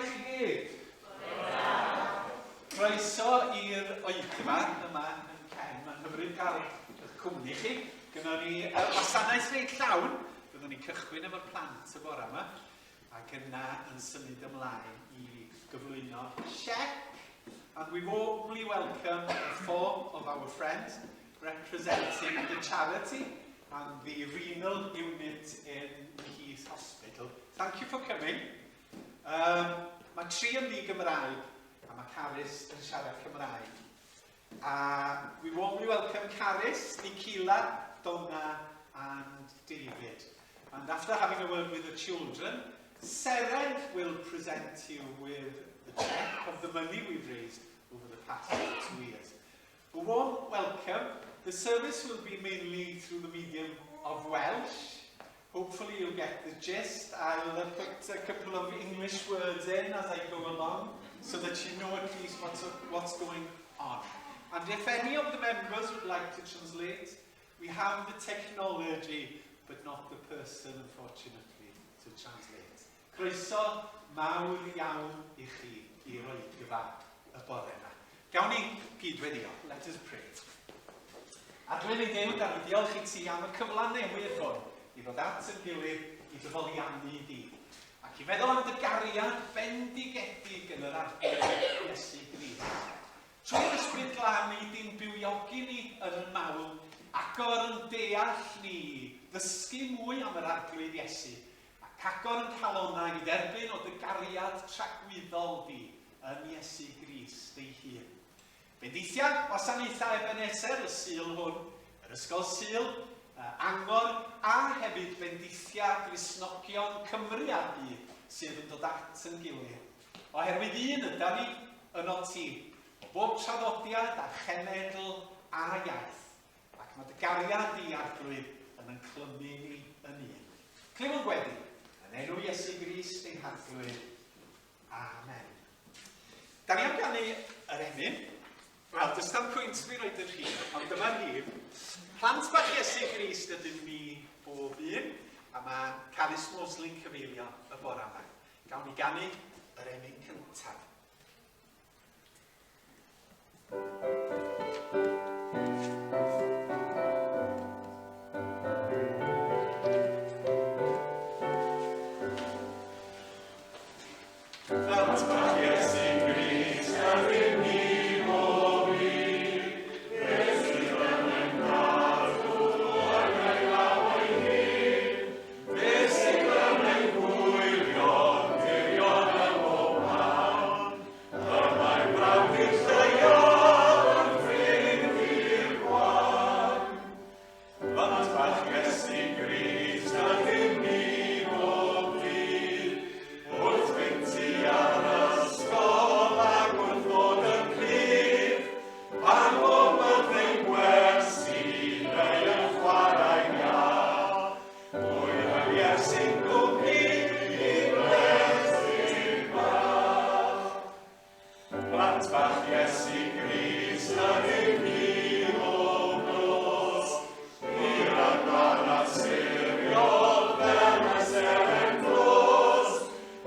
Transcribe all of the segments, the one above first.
i chi gyd. Croeso i'r oedfa yma yn Cen. Mae'n hyfryd cael eich cwmni chi. Gynnon ni uh, wasanaeth reit llawn. Byddwn ni'n cychwyn efo'r plant y bore yma ac yna yn symud ymlaen i gyflwyno siec. And we warmly welcome four of our friends representing the charity and the renal unit in the Heath Hospital. Thank you for coming. Um, mae tri yn ddi-Gymraeg a mae Carys yn siarad Cymraeg. A we warmly welcome Carys, Nikila, Donna and David. And after having a word with the children, Seren will present you with the cheque of the money we've raised over the past two years. A warm welcome. The service will be mainly through the medium of Welsh. Hopefully you'll get the gist. I'll put a couple of English words in as I go along so that you know at least what's, what's going on. And if any of the members would like to translate, we have the technology, but not the person, unfortunately, to translate. Croeso mawr iawn i chi i'r oedfa y bore yma. Gawn ni gyd-weddïo. Let us pray. Arglwydd ein Duw, da ni diolch i ti am y cyfle newydd hwn i ddod at yn gilydd i dy foliannu di. Ac i feddwl am dy gariad bendigedig yn yr Arglwydd Iesu Grist. Trwy'r Ysbryd Glân nei di'n bywiogi ni yn y mawl, agor yn deall ni i ddysgu mwy am yr Arglwydd Iesu, ac agor yn calonnau i dderbyn o dy gariad tragwyddol di yn Iesu Grist ei hun. Bendithia wasanaethau Ebeneser y Sul hwn, yr Ysgol Sul, Angor a hefyd bendithia Gristnogion Cymru a'r byd sydd yn dod at yn gilydd. Oherwydd un yda ni, ynot ti, o bob traddodiad a chenedl a iaith, ac mae dy gariad di, Arglwydd, yn yn clymu ni yn un. Clyw yn gweddi, yn enw Iesu Grist ein Harglwydd. Amen. Da ni am ganu yr emyn. Wel, does dim pwynt fi roed y rhif, ond dyma'r rhif. Plant bach Iesu Grist ydyn ni bob un, a mae Carys Mosley'n cyfeilio y bore yma. Gawn ni ganu yr emyn cyntaf. Plant bach Iesu Grist ydyn ni bob un, Fe sydd yn ein cadw yn ei law ei hun, Fe sydd yn ein gwylio'n dirion ym mhob man, Y mae brawd i'r lleiaf yn ffrind i'r gwan. Plant bach Iesu Grist ydyn ni bob dydd, wrth fynd tua'r ysgol ac wrth fod yn cryf, pan fo byddin gwersi neu yn chwarae'n iach, Mwy na Iesu'n gwmni i blentyn bach. Plant bach Iesu Grist ydyn ni bob nos, i'r adar a siriol fel y seren dlos.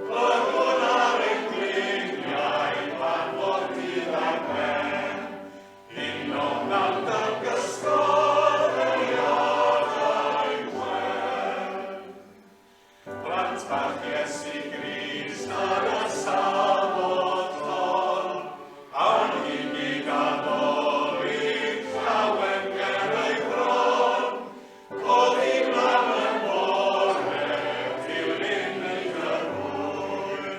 Byddwn ar ein gliniau pan fo'r dydd ar ben, Unodd ardal gysgod ei adau wen. Plant bach Iesu Grist ar y Sabboth llon, awn i gyd addoli llawen ger ei bron. Codi lan yn bore, dilyn ei gyrwyr,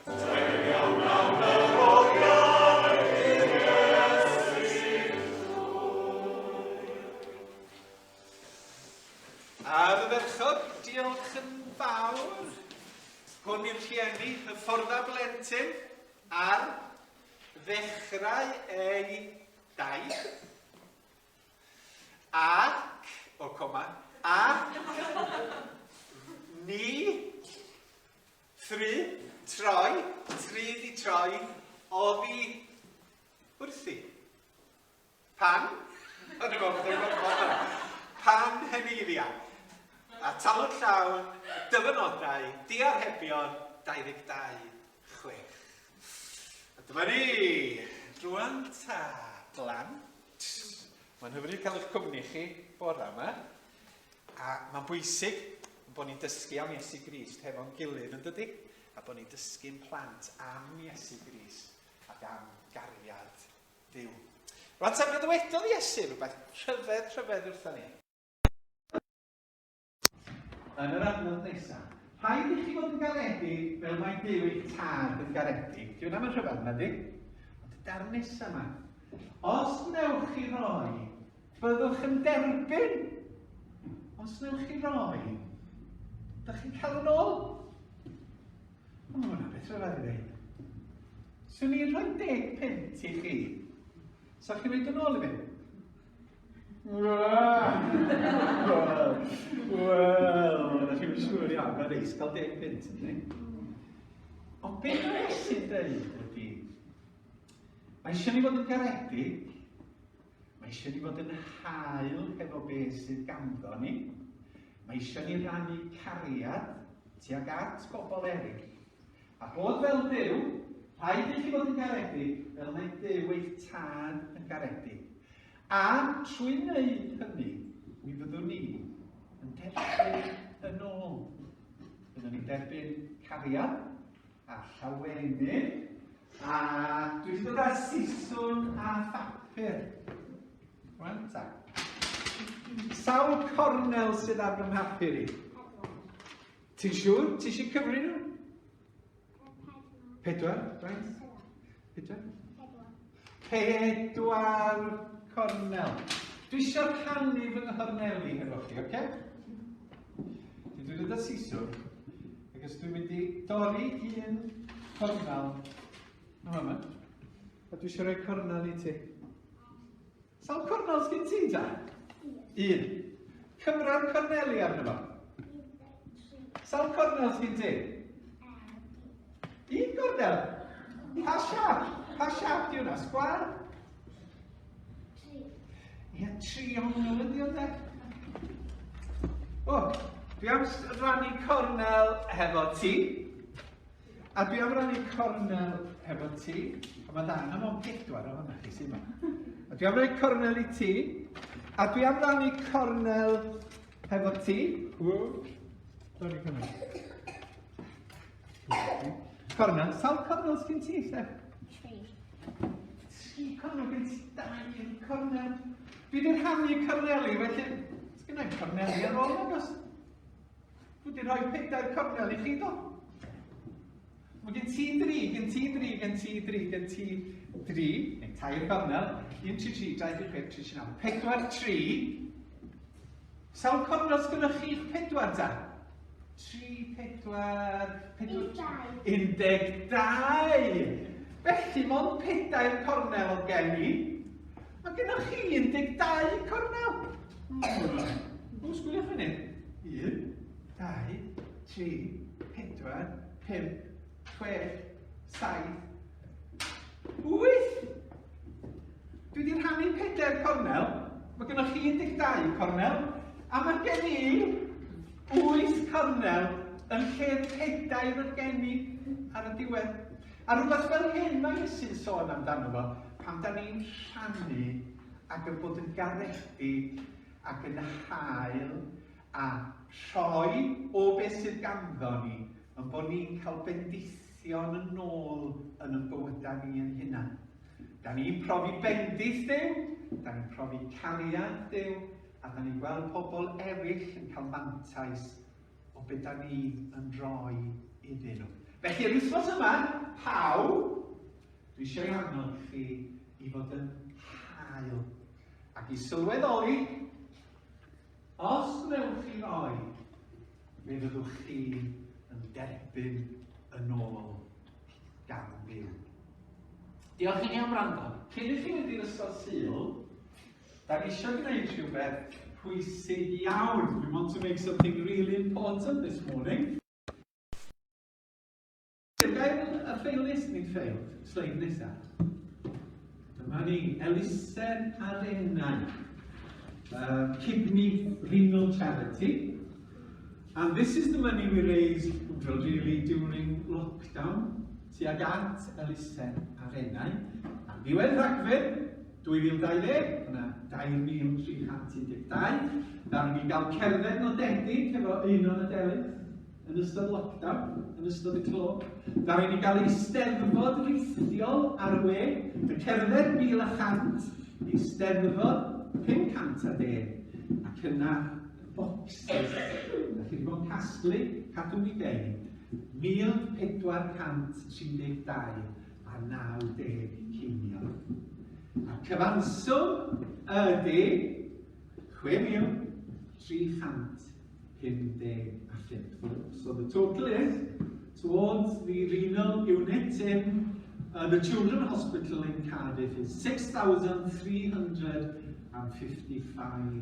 Treulio mewn yr oriau i'r Iesu llwyr. Ardderchog, diolch yn fawr. Hwn i'r rhieni, hyffordda blentyn ar ddechrau ei daith. Ac, o coma, ac ni Thry, troi, tri di troi, oddi wrthi. Pan? O'n i'n meddwl bod o'n gorfod. Pan heneiddia. A talwg llawn, dyfynodau, diarhebion, 22, 6. A dyma ni! Rwan ta, blant. Mae'n hyfryd cael eich cwmni chi bore yma. A mae'n bwysig bod ni'n dysgu am Iesu Grist hefo'n gilydd, yn dydy? A bod ni'n dysgu'n plant am Iesu Grist ac am gariad Duw. Rwan ta, fe ddywedodd Iesu rhywbeth rhyfedd, rhyfedd wrthon ni. Yn yr adnod nesaf, rhaid i chi fod yn garedig fel mae Duw eich tad yn garedig. Dyw hwnna'n rhyfedd, na di? Ond y darn nesaf yma. Os wnewch chi roi, byddwch yn derbyn. Os wnewch chi roi, dych chi'n cael yn ôl. Ond mae hwnna'n beth rhyfedd i ddweud. Swn i'n rhoi 10 punt i chi. Sa chi'n rhaid yn ôl i fi? Wel, wel, ydych chi'n siŵr iawn, mae'n neis cael 10 punt, ynddi? Ond beth mae Iesu'n dweud ydy, mae eisiau ni fod yn garedig, mae eisiau ni fod yn hael hefo beth sydd ganddo ni, mae eisiau ni rannu cariad tuag at bobl eraill, a bod fel Duw, rhaid i chi fod yn garedig fel mae Duw eich tad yn garedig. A trwy wneud hynny, mi fyddwn ni yn derbyn yn ôl. Byddwn ni'n derbyn cariad a llawenydd, a dwi wedi dod â siswrn a phapur. Rwan ta. Sawl cornel sydd ar fy mhapur i? Ti'n siŵr? Ti eisiau cyfri nhw? Pedwar. Faint? Pedwar? Pedwar cornel. Dwi eisiau rhannu fy nghorneli hefo chi, oce? Okay? Dwi'n dod â siswrn, ac os dwi'n mynd i dorri un cornel yn yma, a dwi eisiau rhoi cornel i ti. Sawl cornel sgyn ti, ta? Un. Cymra'r corneli arno fo. Sawl cornel sgyn ti? Un gornel. Pa siap? Pa siap di hwnna? Sgwar? Tri. Ie, triongl ydi o, de. O, dwi am rannu cornel hefo ti. A dwi am rannu cornel hefo ti. A mae dda, na mewn pedwar ohonoch chi sy'n yma. A dwi am roi cornel i ti. A dwi am rannu cornel hefo ti. Sorry, cornel. Cornel. Sawl cornel sgyn ti, Steph? Tri. Tri cornel, gen ti dau cornel. Dwi wedi rhannu corneli, felly sgyn i'n corneli ar ôl agos. Dwi wedi rhoi pedair cornel i chi, do? Mae gen ti dri, gen ti dri, gen ti dri, gen ti dri, neu tair cornel. 1, 3, 3, 2, 3, 6, 3, 9, 4, 3. Sawl cornel sgynnoch chi'ch pedwar ta? 3, 4, 4... 12. Felly, mond pedair cornel oedd gen i. Mae gennych chi 12 cornel. O, sgwiliwch fan hyn. 1, 2, 3, 4, 5, 6, 7, 8. Dwi wedi rhannu pedair cornel. Mae gennych chi 12 cornel. A mae gen i 8 cornel yn lle'r pedair oedd gen i ar y diwedd. A rhywbeth fel hyn mae Iesu'n sôn amdano fo, pan da ni'n rhannu ac yn bod yn garedig ac yn hael a rhoi o beth sydd ganddo ni, yn bod ni'n cael bendithion yn ôl yn ein bywydau ni yn hunan. Da ni'n profi bendith Duw, da ni'n profi cariad Duw, a da ni'n gweld pobl eraill yn cael mantais o beth da ni yn rhoi iddyn nhw. Felly, yr wythnos yma, pawb, dwi eisiau ei annog chi i fod yn hael ac i sylweddoli, os wnewch chi roi, fe fyddwch chi yn derbyn yn ôl gan Dduw. Diolch i chi am wrando. Cyn i chi fynd i'r ysgol Sul, Da ni eisiau gwneud rhywbeth pwysig iawn. We want to make something really important this morning. Gael y ffeil nes, nid ffeil, sleid nesaf. Dyma ni, Elusen Arennau. Kidney Renal Charity. And this is the money we raised, well, really, during lockdown. tuag at elusen Arenau. Ar ddiwedd Rhagfyr 2020, yna 2,312, ddaru ni gael cerdded nodedig efo Einon a Delyth yn ystod lockdown, yn ystod y clo. Ddaru ni gael eisteddfod rithiol ar y we, y cerdded 1,100, eisteddfod 510, ac yna y bocsys. Da chi wedi bod yn casglu, cadw mi deud, 1,432 a 90 ceiniog. A'r cyfanswm ydy 6,355. So the total is towards the renal unit in the Children's Hospital in Cardiff is £6,355.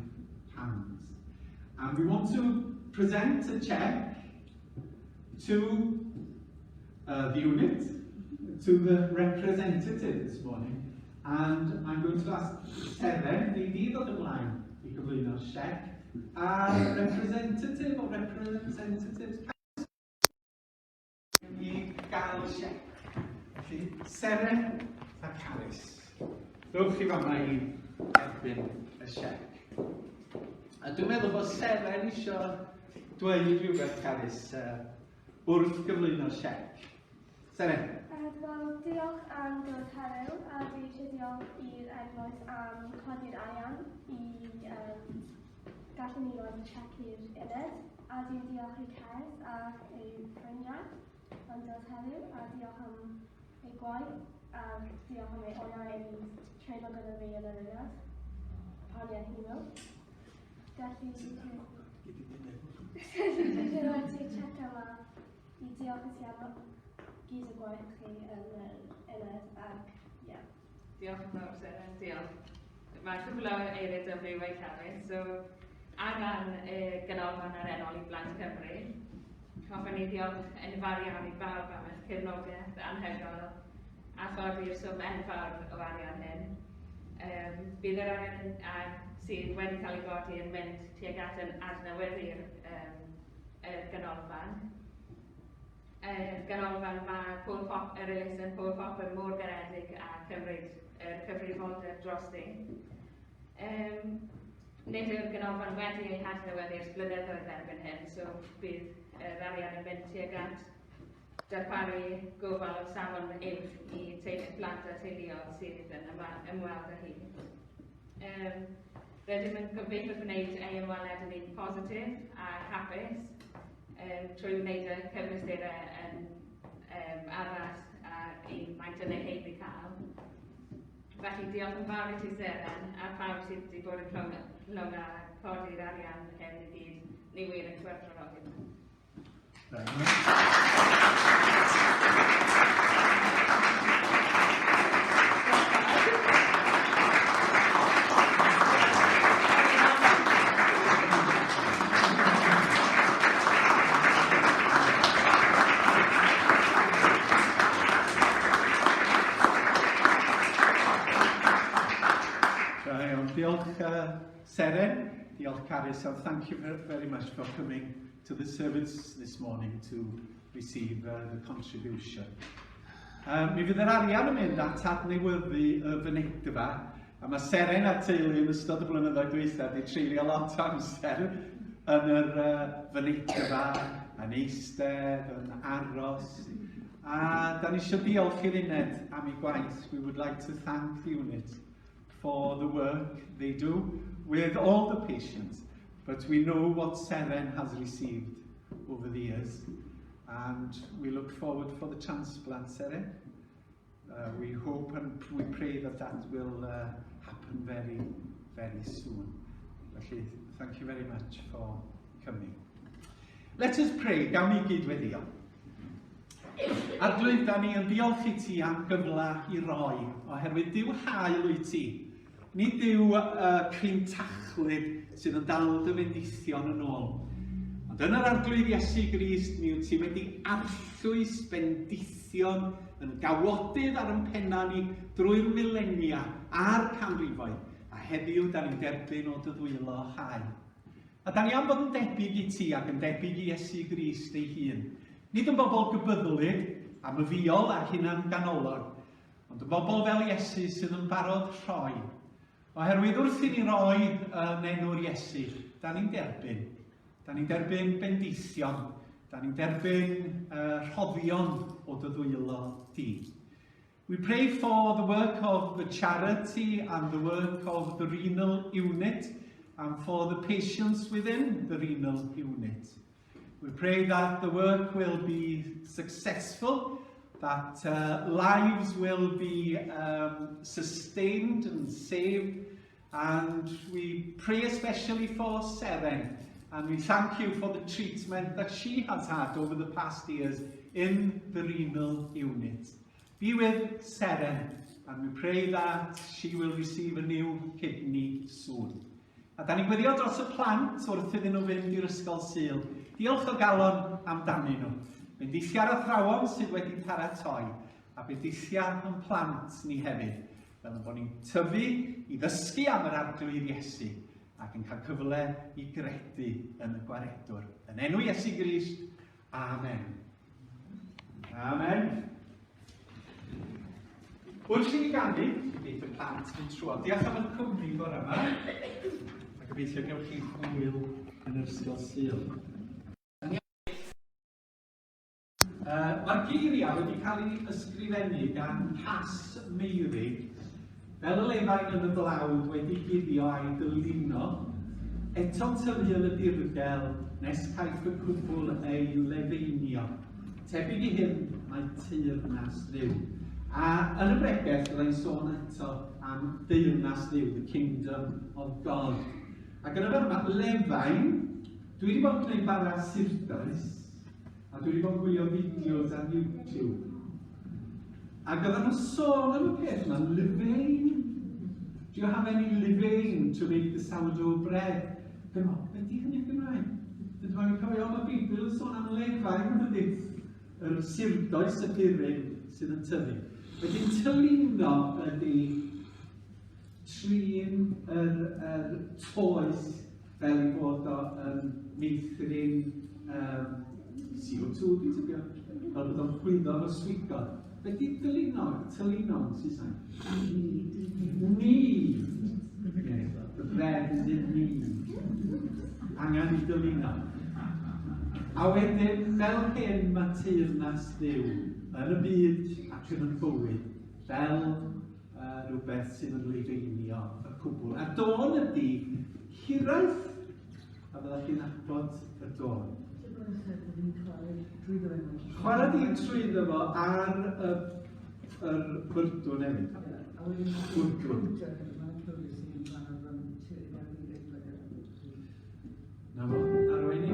And we want to present a cheque to the unit, to the representative this morning, and I'm going to ask Seren, fi di ddod ymlaen i gyflwyno'r siec, a representative or representatives i gael y siec. Felly, Seren a Carys, ddewch i fama i erbyn y siec. A dwi'n meddwl bod Seren eisiau dweud rhywbeth, Carys, wrth gyflwyno'r siec. Seren. Wel, diolch am dod heddiw, a dwi eisiau diolch i'r eglwys am codi'r arian i um, gallu ni roi siec i'r uned, a dwi'n diolch i Cez ac ei ffrindiau am dod heddiw, a diolch am ei gwaith, a diolch am ei oriau yn treulio gyda fi yn yr uned, pan i'n hero. Gallu Dwi'n rhoi ti check yma i diolch i ti am gyd y gwaith chi yn yr uned ac ie. Yeah. Diolch yn fawr, Sarah. Diolch. Mae cwpl o eiriau dy fi wedi hefyd. So, ar ran y Ganolfan Arennol i Blant Cymru, hoffwn i ddiolch yn fawr iawn i bawb am eich cefnogaeth anhygoel a chodi'r swm enfawr o arian hyn. Um, bydd yr arian a, sydd wedi cael ei godi yn mynd tuag at yn adnewyddu'r um, y ganolfan. Y ganolfan mae Paul Hop, yr elusen Paul Hopper mor garedig a cymryd yr cyfrifoldeb drosti. Um, nid yw'r ganolfan wedi ei hadnewyddu ers blynyddoedd erbyn hyn, so bydd yr arian yn mynd tuag at darparu gofal o safon uwch i teulu, plant a teuluoedd sydd yn ymweld â hi. Um, rydym yn gobeithio gwneud ei ymweliad yn un positif a hapus um, trwy wneud y cyfleusterau yn um, addas a un maent yn ei heiddi cael. Felly diolch yn fawr i ti Seren a pawb sydd wedi bod yn clwm a codi'r arian hyn i gyd. Ni wir yn gwerthfawrogi. Da iawn. Diolch, Seren. Diolch, Carys, and thank you very much for coming to the service this morning to receive the contribution. Mi fydd yr arian yn mynd at adnewyddu y fynedfa, a mae Seren a'r teulu yn ystod y blynyddoedd dwytha wedi treulio lot o amser yn yr fynedfa, yn eistedd, yn aros. A da ni eisiau diolch i'r uned am ei gwaith. We would like to thank the unit for the work they do with all the patients. But we know what Seren has received over the years, and we look forward for the transplant, Seren. We hope and we pray that that will happen very, very soon. Felly, thank you very much for coming. Let us pray, gawn ni gyd weddio. Arglwydd, da ni yn diolch i ti am gyfle i roi, oherwydd Duw hael wyt ti. Nid yw uh, crintachlyd sydd yn dal dy fendithion yn ôl. Ond yn yr Arglwydd Iesu Grist, mi wyt ti wedi arllwys bendithion yn gawodydd ar yn penna ni drwy'r milenia a'r canrifoedd, a heddiw da ni'n derbyn o dy ddwylo hael. A da ni am fod yn debyg i ti ac yn debyg i Iesu Grist ei hun. Nid yn bobl gybyddlyd, am y fiol a hunan ganolog, ond y bobl fel Iesu sydd yn barod rhoi. Oherwydd wrth i ni roi yn enw'r Iesu, da ni'n derbyn. Da ni'n derbyn bendithion, da ni'n derbyn uh, rhoddion o dy ddwylo di. We pray for the work of the charity and the work of the renal unit and for the patients within the renal unit. We pray that the work will be successful, that uh, lives will be um, sustained and saved, and we pray especially for Seren, and we thank you for the treatment that she has had over the past years in the renal unit. Be with Seren, and we pray that she will receive a new kidney soon. A da ni'n gweddio dros y plant wrth iddyn nhw fynd i'r ysgol Sul. Diolch o galon amdanyn nhw. Bendithia'r athrawon sydd wedi paratoi, a bendithia yn plant ni hefyd, fel yn bod ni'n tyfu i ddysgu am yr Arglwydd Iesu ac yn cael cyfle i gredu yn y Gwaredwr. Yn enw Iesu Grist, Amen. Amen. Wrth i ni ganu, bydd y plant yn trwodd. Diolch am y cwmni bore yma. A gobeithio gewch chi hwyl yn yr ysgol Sul. Uh, Mae'r geiriau wedi cael ei ysgrifennu gan Cas Meirig, fel y lefain yn y blawd wedi guddio a'i dylino, eto'n tyfu yn y dirgel nes caiff y cwbl ei lefeinio. Tebyg i hyn mae teyrnas Dduw. A yn y bregeth byddai'n sôn eto am deyrnas Dduw, the kingdom of God. Ac yn y fan yma, lefain, dwi wedi bod yn gwneud bara surdoes, A dwi wedi bod yn gwylio fideos ar YouTube. Ac oedden nhw'n sôn am y peth yma, levain. Do you have any levain to make the sourdough bread? Dwi'n meddwl, beth di hynny'n Gymraeg? Dwi'n meddwl, cofio, mae Beibl yn sôn am lefain, yn dydy? Yr surdoes y burin sydd yn tyfu. Wedyn tylino ydy trin yr, yr toes fel ei bod o yn meithrin um, CO2, dwi'n tybio, fel bod o'n chwyddo efo swigod. Be di dylino, tylino yn Saesneg? Knead. The bread is in knead. Angen i dylino. A wedyn, fel hyn mae teyrnas Dduw yn y byd ac yn y bywyd, fel uh, rhywbeth sydd yn leideinio y cwbl. A dôn ydy hiraeth, a fyddech chi'n nabod y dôn. Chwarae di trwyddo fo ar y, yr byrdwn hefyd. Bwrdwn. Na fo, arwain ni.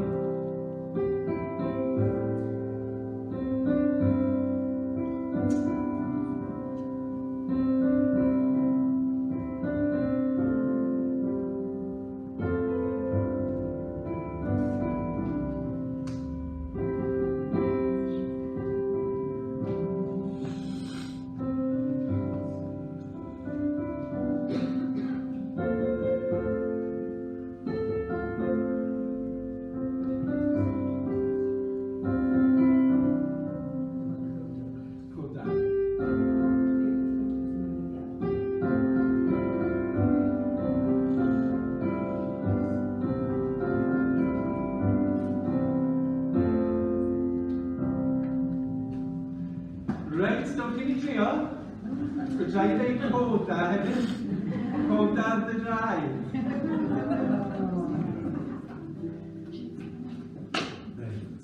Reit, dewch i ni drio. Fedra i ddeud coda hefyd. Coda ar dy draed. Reit.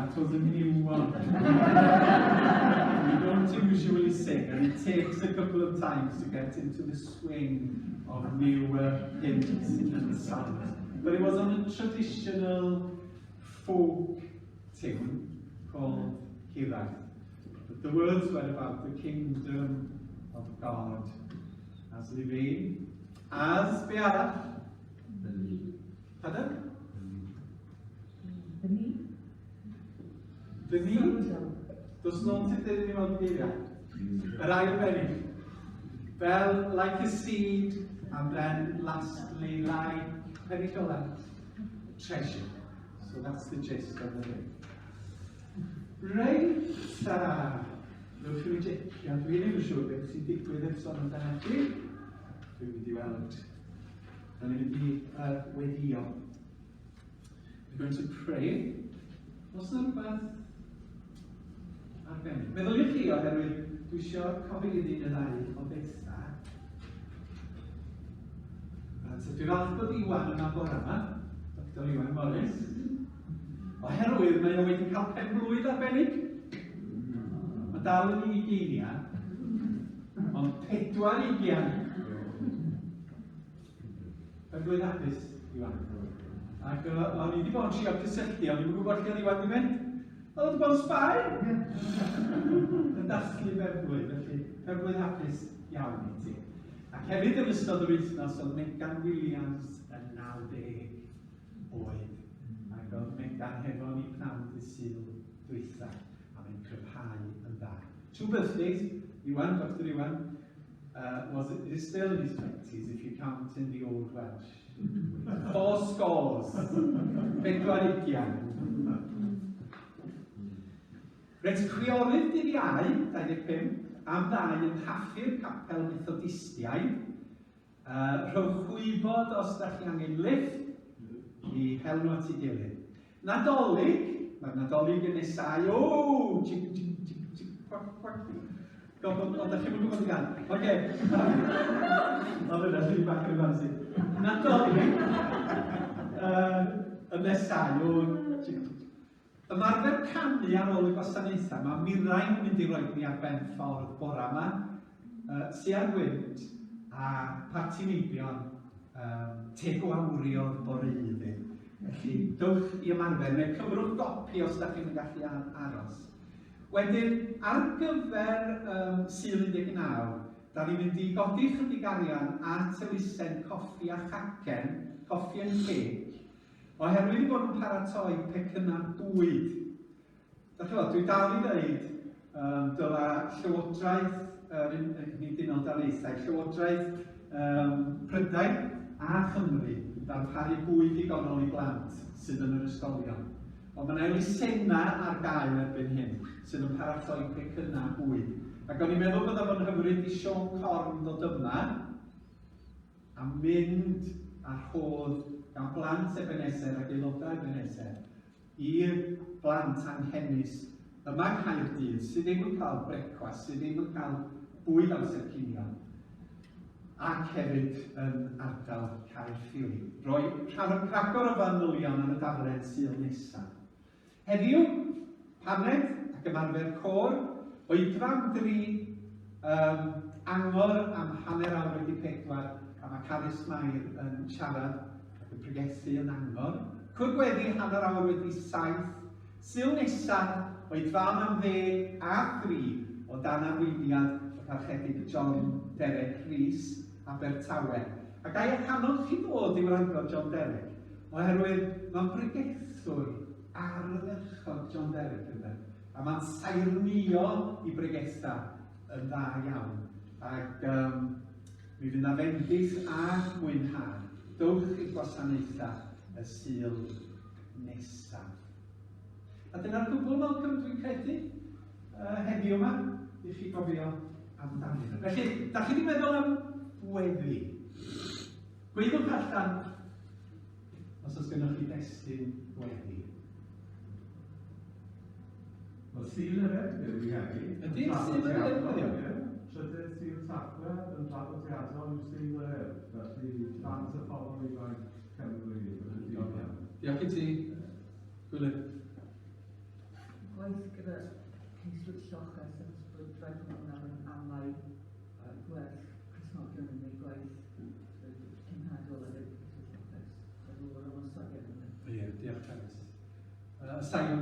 That was a new one. We don't usually sing, and it takes a couple of times to get into the swing of newer hymns and songs. But it was on a traditional folk tune called Hiraeth. But the words were about the kingdom of God as living, as be arall? The need. Pardon? The need. The need. Dos nôl ti dweud i ni weld y geiriau. Yr ail bennill. Fel like a seed, and then lastly like, pennill ola, treasure. So that's the gist of the thing. Reit, ta. Newch chi fi jecio. Dwi ddim yn siŵr beth sy'n digwydd ers sôn amdano chi. Dwi'n mynd i weld. Da ni'n mynd i weddio. We're going to pray. Os yna rhywbeth arbennig? Meddyliwch chi oherwydd dwi eisiau cyhoeddi un neu ddau o bethau. Right, so dwi'n falch bod Iwan yma bore yma, Dr Iwan Morris, oherwydd mae o wedi cael pen blwydd arbennig. Mae dal yn ei ugeiniau, ond 40. Pen blwydd hapus, Iwan. Ac o'n i wedi bod yn trio cysylltu, ond ddim yn gwybod lle oedd Iwan wedi mynd. Oedd wedi bod yn Sbaen! Yn dathlu pen blwydd, felly pen blwydd hapus iawn i ti. Ac hefyd yn ystod yr wythnos oedd Megan Williams yn 90 oed. Ac oedd Megan hefo ni pnawn dydd Sul dwytha, a mae'n cryfhau yn dda. Two birthdays, Iwan, Dr Iwan, was is still in his 20s if you count in the old Welsh. Four scores. 40. Reit, chwiorydd dydd Iau, 25, am ddau yng nghaffi'r Capel Methodistiaid. Rhowch wybod os da chi angen lift i hel nhw at ei gilydd. Nadolig, mae'r Nadolig yn nesau. O, chic, chic, chic, chic, cwac, cwac. Gofod, o, da chi'n gwybod y gan. Oce. Oedd yna lliw bach yn y fansi. Nadolig, yn nesau, o, chic, chic. Ymarfer canu ar ôl y gwasanaethau, mae Mirain yn mynd i roi ni ar ben ffordd bora yma. Sian Gwynt a Parti Meibion te gwawriodd boreu iddi. Felly, dewch i ymarfer, neu cymrwch gopi os da chi'n gallu aros. Wedyn, ar gyfer Sul 19, da ni'n mynd i godi chydig arian at elusen coffi a chacen, Coffee and Cake, oherwydd eu bod nhw'n paratoi pecynnau bwyd. Da chi'n dwi dal i ddeud, dyla Llywodraeth yr nid Unol Daleithiau, Llywodraeth Prydain a Chymru ddarparu bwyd digonol i blant sydd yn yr ysgolion. Ond mae yna elusennau ar gael erbyn hyn sydd yn paratoi pecynnau bwyd. Ac o'n i'n meddwl bydda fo'n hyfryd i Siôn Corn ddod yma a mynd a rhodd gan blant Ebenezer ac aelodau Ebenezer i'r blant anghenus yma yng Nghaerdydd sydd ddim yn cael brecwast, sydd ddim yn cael bwyd amser cinio, ac hefyd yn ardal Caerffili. Roi rhagor o fanylion ar y daflen Sul nesaf. Heddiw, paned ac ymarfer côr, oedfa am dri, angor am 4:30, a mae Carys Mair yn siarad ac yn pregethu yn angor. Cwrdd gweddi 7:30, Sul nesaf, oedfaon am 10:03 o dan arweiniad y Parchedig John Derek Rees, Abertawe. A ga i eich annog chi ddod i wrando John Derek, oherwydd mae'n bregethwr ardderchog John Derek ynde, a mae'n saernïo i bregetha yn dda iawn. Ac mi fydd na fendith a mwynhad. Dowch i'r gwasanaethau y Sul nesaf. A dyna'r gwbl, Malcolm, dwi'n credu, heddiw yma, i chi gofio amdanyn nhw. Felly, da chi wedi meddwl am weddi? Gweithwch allan os oes gennych chi destun gweddi. Wel, Sul yr Urdd yw hi heddi. Ydy, Sul yr Urdd ydi o. Trydydd Sul Tachwedd yn draddodiadol yw Sul yr Urdd, felly plant a phobl ifanc Cymru yn y diolch. Diolch i ti, Gwilym.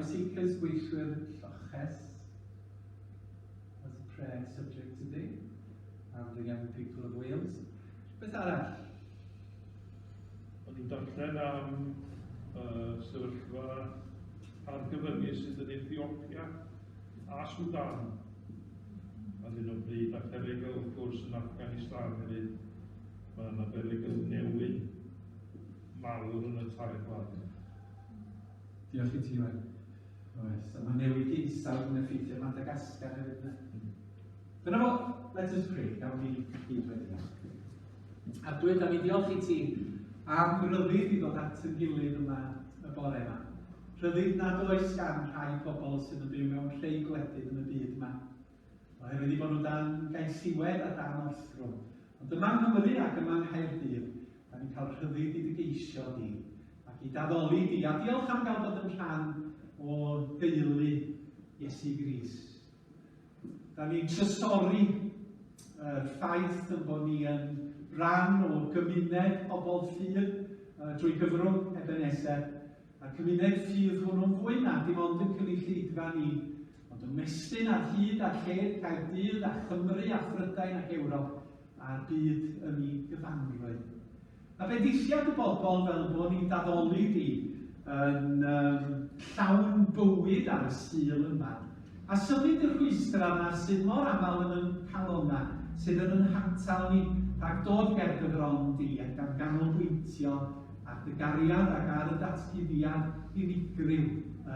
asylum seekers, gweithwyr lloches, as a prayer subject today, and the young people of Wales. Beth arall? O'n i'n darllen am sefyllfa argyfyngus sydd yn Ethiopia a Sudan ar hyn o bryd, a pherygl wrth gwrs yn Afghanistan hefyd. Mae yna berygl newyn mawr yn y tair gwlad. Diolch i ti, Wen. Oes, a mae newid hinsawdd yn effeithio Madagascar hefyd. Dyna fo, let us pray, gawn ni gyd wedi. A dwi, da ni diolch i ti am ryddid i ddod at yn gilydd yma y bore yma. Rhyddid nad oes gan rhai pobl sydd yn byw mewn rhai gwledydd yn y byd yma. Oherwydd i bod nhw dan gaethiwed a dan orthrwm. Ond yma yng Nghymru ac yma yng Nghaerdydd, da ni'n cael rhyddid i dy geisio di ac i daddoli di. A diolch am gael bod yn rhan o deulu Iesu Grist. Da ni'n trysori yr ffaith yn bod ni yn rhan o gymuned pobl ffydd drwy gyfrwng Ebenezer. A'r cymuned ffydd hwnnw'n fwy na dim ond yn cynulleidfa ni, ond yn mestyn ar hyd a lled Caerdydd a Chymru a Phrydain ac Ewrop a'r byd yn ei gyfanrwydd. A bendithiad y bobl fel bod ni'n daddoli di yn um, llawn bywyd ar y Sul yma. A symud y rhwystrau yna sydd mor aml yn yn calonnau, sydd yn yn hatal ni rhag dod ger dy fron di ac am ganolbwyntio ar dy gariad ac ar y datguddiad unigryw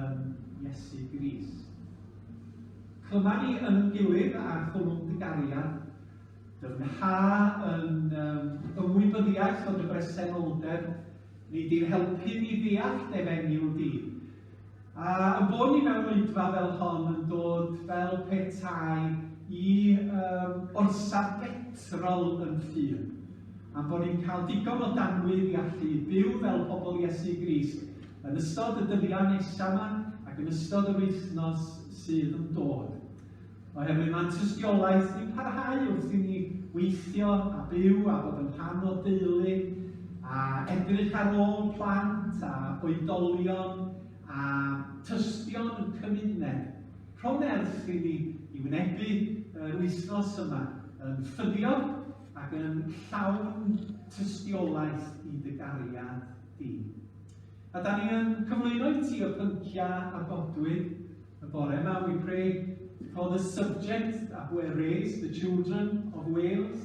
yn Iesu Grist. Clyma ni yn gilydd ar chwlwm dy gariad, Dyfnha yn um, ymwybyddiaeth o dy bresenoldeb, ni di'n helpu ni ddeall defengyl di. A yn bod ni mewn oedfa fel hon yn dod fel petai i um, orsaf betrol yn ffydd. Am bod ni'n cael digon o danwydd i allu byw fel pobl Iesu Grist yn ystod y dyddiau nesaf yma ac yn ystod yr wythnos sydd yn dod. Oherwydd mae'n tystiolaeth ni'n parhau wrth i ni weithio a byw a bod yn rhan o deulu a edrych ar ôl plant a oedolion a tystion yn cymuned. Rho nerth i ni i wynebu yr wythnos yma yn ffyddiog ac yn llawn tystiolaeth i dy gariad di. A da ni yn cyflwyno i ti y pynciau a godwyd y bore yma. We pray for the subject that were raised, the children of Wales,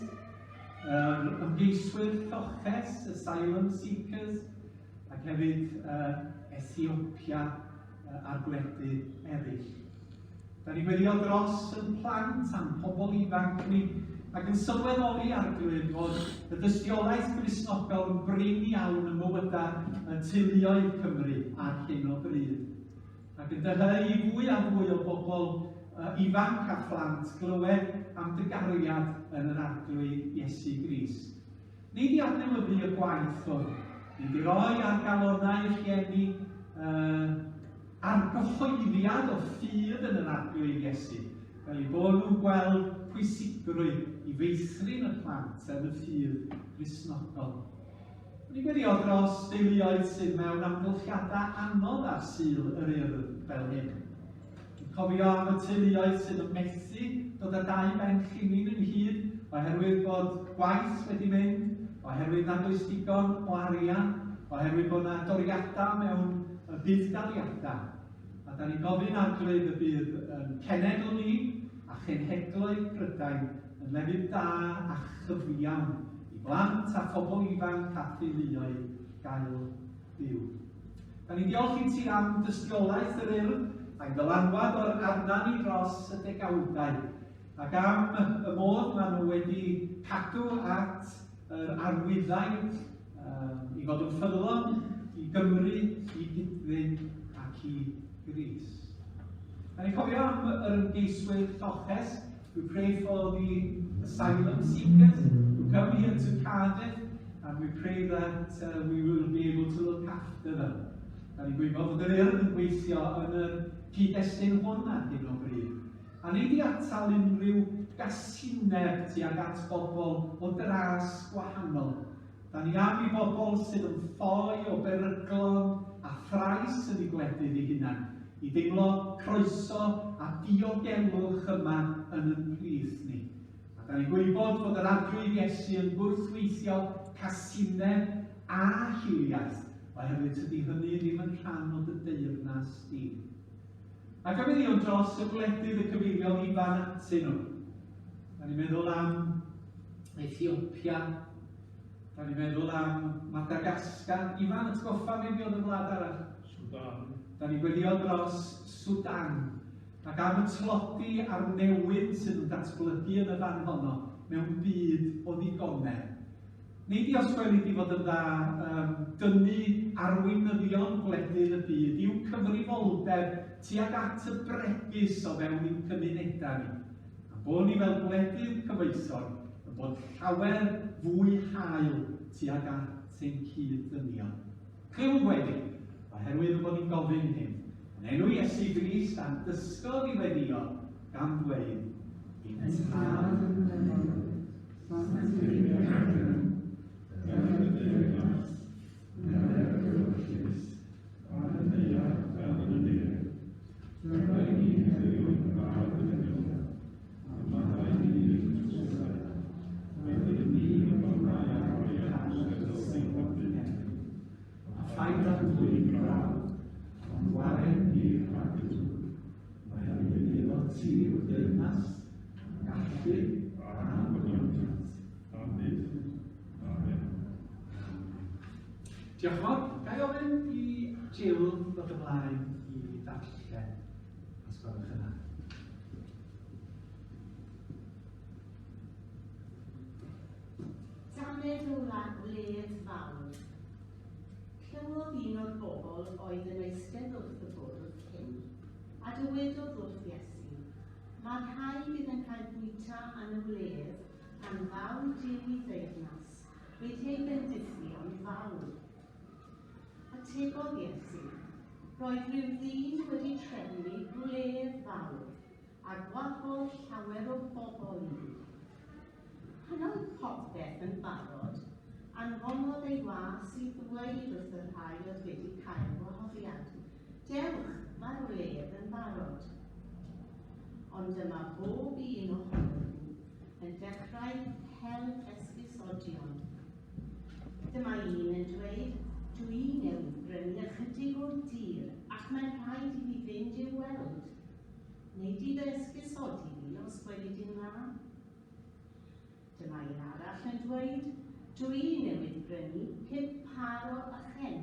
ymgeiswyr lloches, asylum seekers, ac hefyd Ethiopia a'r gwledydd eraill. Da ni'n gweddio dros yn plant a'n pobl ifanc ni, ac yn sylweddoli Arglwydd fod y dystiolaeth Gristnogol yn brin iawn ym mywydau y teuluoedd Cymru ar hyn o bryd. Ac yn dyheu i fwy a fwy o bobl ifanc a phlant glywed am dy gariad yn yr Arglwydd Iesu Grist. Nid i adnewyddu y gwaith hwn, nid i roi ar galonnau rhieni uh, argyhoeddiad o ffydd yn yr Arglwydd Iesu, fel eu bod nhw'n gweld pwysigrwydd i feithrin y plant yn y ffydd Gristnogol. O'n i'n gweddio dros deuluoedd sydd mewn amgylchiadau anodd ar Sul yr Urdd fel hyn. Dwi'n cofio am y teuluoedd sydd yn methu dod â dau ben llinyn ynghyd oherwydd bod gwaith wedi mynd, oherwydd nad oes digon o arian, oherwydd bod yna doriadau mewn budd-daliadau. A da ni'n gofyn Arglwydd y bydd yn cenedl ni a chenhedloedd Prydain yn lefydd da a chyfiawn i blant a phobl ifanc a theuluoedd gael byw. Da ni'n diolch i ti am dystiolaeth yr Urdd a'i ddylanwad o'r arna ni dros y degawdau, ac am y modd maen nhw wedi cadw at yr arwyddau um, i fod yn ffyddlon i Gymru, i gydfyd ac i Grist. Da ni'n cofio am yr ymgeiswyr lloches. We pray for the asylum seekers who come here to Cardiff, and we pray that we will be able to look after them. Da ni'n gwybod fod yr Urdd yn gweithio yn yr cyd-destun hwn ar hyn o bryd. A nid i atal unrhyw gasineb tuag at bobl o dras gwahanol. Da ni am i bobl sydd yn ffoi o beryglon a thrais yn eu gwledydd eu hunain. i deimlo croeso a diogelwch yma yn yn plith ni. A da ni'n gwybod fod yr Arglwydd Iesu yn gwrthweithio casineb a hiliaeth, oherwydd tydi hynny ddim yn rhan o dy deyrnas di. Ac am iddi dros y gwledydd y cyfeiriodd Ifan atyn nhw. Da ni'n meddwl am Ethiopia, da ni'n meddwl am Madagascar. Ifan, atgoffa fi be oedd y wlad arall? Sudan. Da ni'n gweddio dros Sudan ac am y tlodi a'r newyn sydd yn datblygu yn y fan honno mewn byd o ddigonedd. Nei di os gweli di fod yn dda dynnu arweinyddion gwledydd y byd i'w cyfrifoldeb tuag at y bregus o fewn i'n cymunedau ni, a bod ni fel gwledydd cyfoethog yn bod llawer fwy hael tuag at ein cyd-ddynion. Clywn gweddi, oherwydd y bod ni'n gofyn hyn, yn enw Iesu Grist a'n dysgodd i weddïo, gan ddweud, Ein Tad yn y nefoedd, sancteiddier dy enw, Deued dy deyrnas, gwnewch dy ewyllys, ar y ddaear fel yn y nef. Rhodda i ni heddiw ein bara dyddiol, a maddau i ni ein troseddau, fel y ni yn maddau â'r rhai a droseddodd ein herbyn ni. A phaid â dwyn braw, ond waren ni rhag y drwg. Oherwydd iddo ti yw'r deyrnas, y gallu a'r gogoniant, am byth. Amen. Diolch yn fawr. Ga i ofyn i Jill ddod ymlaen i ddarllen, os gwelwch yn dda. Tamed o wledd fawr. Clywodd un o'r bobl oedd yn eistedd wrth y bwrdd hyn, a dywedodd wrth Iesu, Mae'r rhai fydd yn cael bwyta yn y wledd pan ddaw Duw i deyrnas wedi eu bendithio'n fawr. Atebodd Iesu, Roedd rhyw ddyn wedi trefnu gwledd fawr, a gwahodd llawer o bobl iddi. Pan oedd popeth yn barod, anfonodd ei was i ddweud wrth y rhai oedd wedi cael gwahoddiad, Dewch, mae'r wledd yn barod. Ond dyma bob un ohonyn nhw yn dechrau hel esgusodion. Dyma un yn dweud, Dw i newydd brynu ychydig o dir ac mae'n rhaid i fi fynd i'w weld. Wnei di fy esgusodi fi os gweli di'n dda? Dyma un arall yn dweud, Dw i newydd brynu pump pâr o ychen,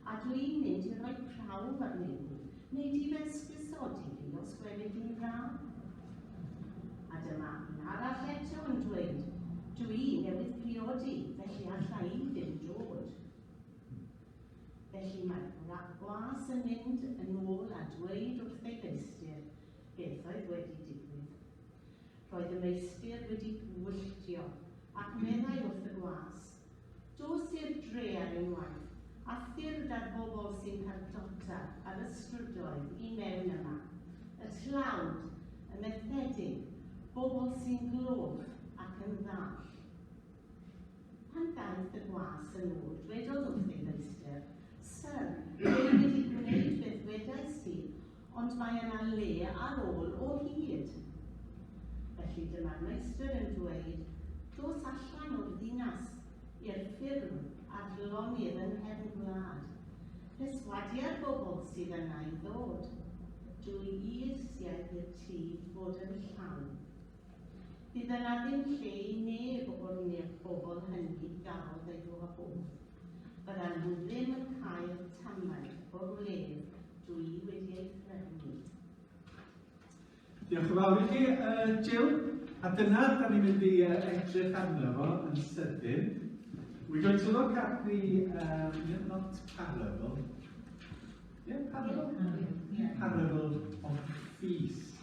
a dw i'n mynd i roi prawf arnyn nhw. Wnei di fy esgusodi fi os gweli di'n dda? A dyma un arall eto yn dweud, Dw i newydd priodi, felly alla i ddim dod. Felly mae'r gwas yn mynd yn ôl a dweud wrth ei feistr beth oedd wedi digwydd. Roedd y meistr wedi gwylltio, ac meddai wrth y gwas, Dos i'r dre ar unwaith, a thyrd â'r bobl sy'n cardota ar y strydoedd i mewn yma, y tlawd, y methedig, bobl sy'n gloff ac yn ddall. Pan ddaeth y gwas yn ôl, dwedodd wrth ei feistr, Syr, dw i wedi gwneud beth ddwedaist ti, ond mae yna le ar ôl o hyd. Felly dyma'r meistr yn dweud, Dos allan o'r ddinas i'r ffyrdd a'r lonydd yng nghefn gwlad. Perswadia'r bobl sydd yna i ddod. Dw i eisiau i'r tŷ fod yn llawn. Fydd yna ddim lle i neb o'r bobl hynny gafodd eu gwahodd. Byddan nhw ddim yn cael tamaid o'r wledd dw i wedi ei threfnu. Diolch yn fawr i chi, Jill. A dyna, da ni'n mynd i edrych arno fo yn sydyn. We're going to look at the, not parable, yeah, parable? Yeah. Parable of feast.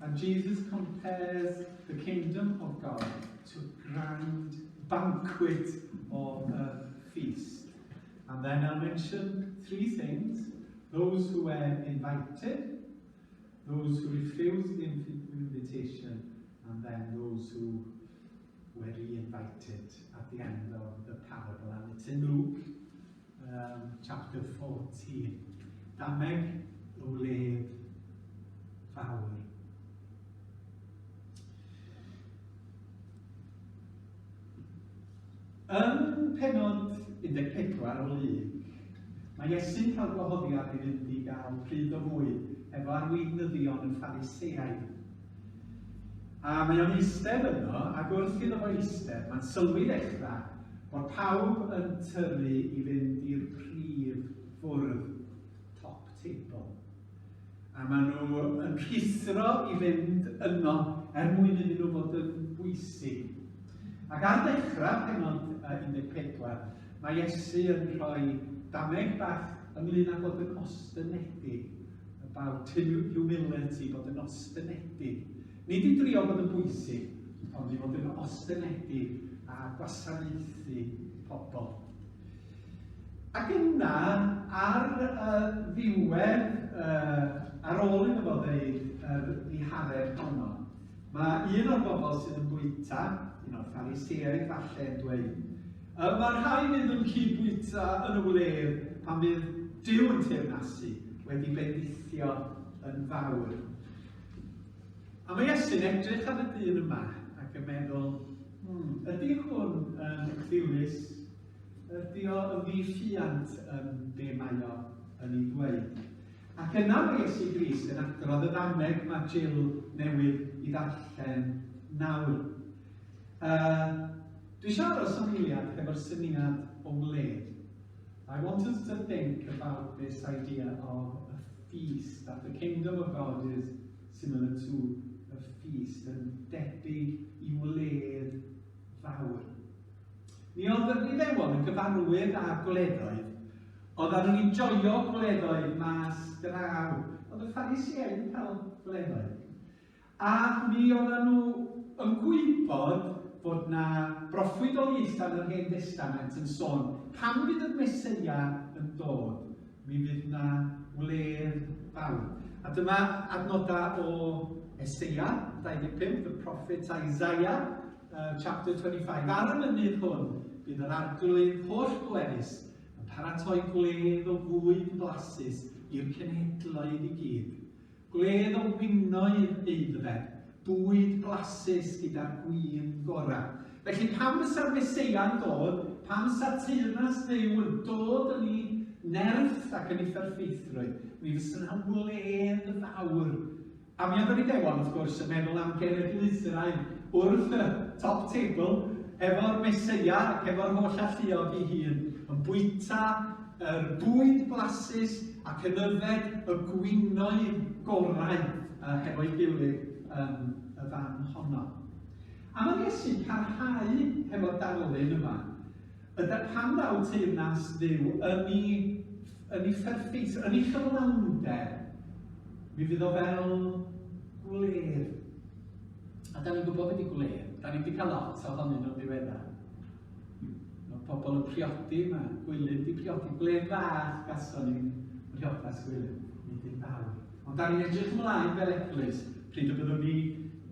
And Jesus compares the kingdom of God to a grand banquet or a feast. And then I'll mention three things. Those who were invited, those who refused the invitation, and then those who were re-invited at the end of the parable. And it's in Luke chapter 14. Dameg y wledd. Yn pennod 14 o Luc, mae Iesu'n cael gwahoddiad i fynd i gael pryd o fwyd efo arweinyddion y Phariseaid. A mae o'n eistedd yno, ac wrth iddo fo eistedd, mae'n sylwi ddechrau bod pawb yn tyrru i fynd i'r prif fwrdd, top table. A maen nhw yn rhuthro i fynd yno er mwyn iddyn nhw fod yn bwysig. Ac ar ddechrau pennod 14, mae Iesu yn rhoi dameg bach ynglyn â bod yn ostynedig, about humility, bod yn ostynedig. Nid i drio bod yn bwysig, ond i fod yn ostynedig a gwasanaethu pobl. Ac yna, ar y ddiwedd, ar ôl iddo fo ddeud yr ddihareb honno, mae un o'r bobl sydd yn bwyta, un o'r Phariseaid falle, yn dweud, y mae'r rhai fydd yn cyd-bwyta yn y wledd pan fydd Duw yn teyrnasu wedi bendithio yn fawr. A mae Iesu'n edrych ar y dyn yma ac yn meddwl, ydy hwn yn ddilys? Ydy o yn ddiffuant yn be mae o yn ei ddweud? Ac yna mae Iesu Grist yn adrodd y ddameg mae Jill newydd i ddarllen nawr. Dwi eisiau aros am eiliad hefo'r syniad o wledd. I want us to think about this idea of a feast, that the kingdom of God is similar to a feast, yn debyg i wledd fawr. Mi oedd yr Iddewon yn gyfarwydd â gwleddoedd. Oedden nhw'n enjoio gwleddoedd mas draw. Oedd y Phariseaid yn cael gwleddoedd. A mi oedden nhw yn gwybod bod na broffwydoliaethau yn yr Hen Destament yn sôn pan fydd y Meseia yn dod, mi fydd na wledd fawr. A dyma adnodau o Eseia 25, the prophet Isaiah, chapter 25. Ar y mynydd hwn, bydd yr Arglwydd holl bwerus yn paratoi gwledd o fwyd blasus i'r cenhedloedd i gyd. Gwledd o winoedd aeddfed, bwyd blasus gyda'r gwin gorau. Felly pan fysa'r Meseia'n dod, pan fysa teyrnas Dduw yn dod yn ei nerth ac yn ei pherffeithrwydd, mi fysa yna wledd fawr. A mi oedd yr Iddewon, wrth gwrs, yn meddwl am genedlaethau wrth y top table, efo'r Meseia ac efo'r holl alluog ei hun, yn bwyta yr bwyd blasus ac yn yfed y gwinoedd gorau hefo'i gilydd yn y fan honno. A mae Iesu'n parhau hefo'r darlun yma. Yda pan ddaw teyrnas Dduw yn ei, yn ei pherffeith, yn ei chyflawnder, mi fydd o fel gwledd. A da ni'n gwybod beth ydy gwledd. Da ni wedi cael lot ohonyn nhw'n ddiweddar. Mae pobl yn priodi, mae Gwilym wedi priodi. Gwledd fach gason ni'n priodas Gwilym, nid un fawr. Ond da ni'n edrych ymlaen fel eglwys pryd y byddwn ni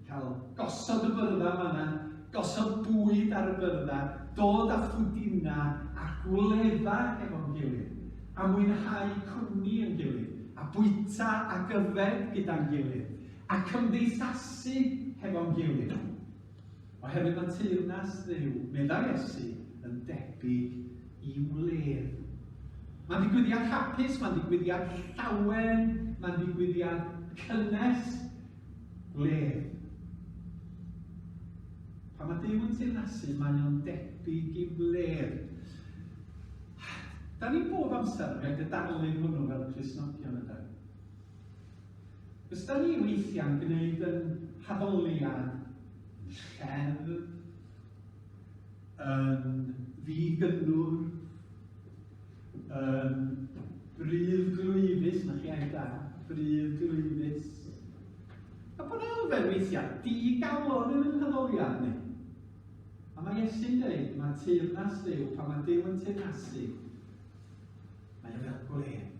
cael gosod y byrddau yma yna, gosod bwyd ar y byrddau, dod â phwdina a gwledda efo'n gilydd, a mwynhau cwmni yn gilydd, a bwyta ac yfed gyda'n gilydd, a cymdeithasu hefo'n gilydd. Oherwydd mae teyrnas Dduw, meddai Iesu, yn debyg i wledd. Mae'n ddigwyddiad hapus, mae'n ddigwyddiad llawen, mae'n ddigwyddiad cynnes, gwledd. Pan mae Duw yn teyrnasu, mae o'n debyg i wledd. Da ni bob amser yn rhaid y darlun hwnnw fel Cristnogion yda. Os da ni weithiau'n gwneud yn haddoliad yn lleddf, yn ddi-gynnwr, yn bruddglwyfus, na chi air da, bruddglwyfus. A bod elfen weithiau di-galon yn yn haddoliad ni. A mae Iesu'n dweud, mae teyrnas Dduw, pan mae Duw yn teyrnasu, Mae o fel gwledd.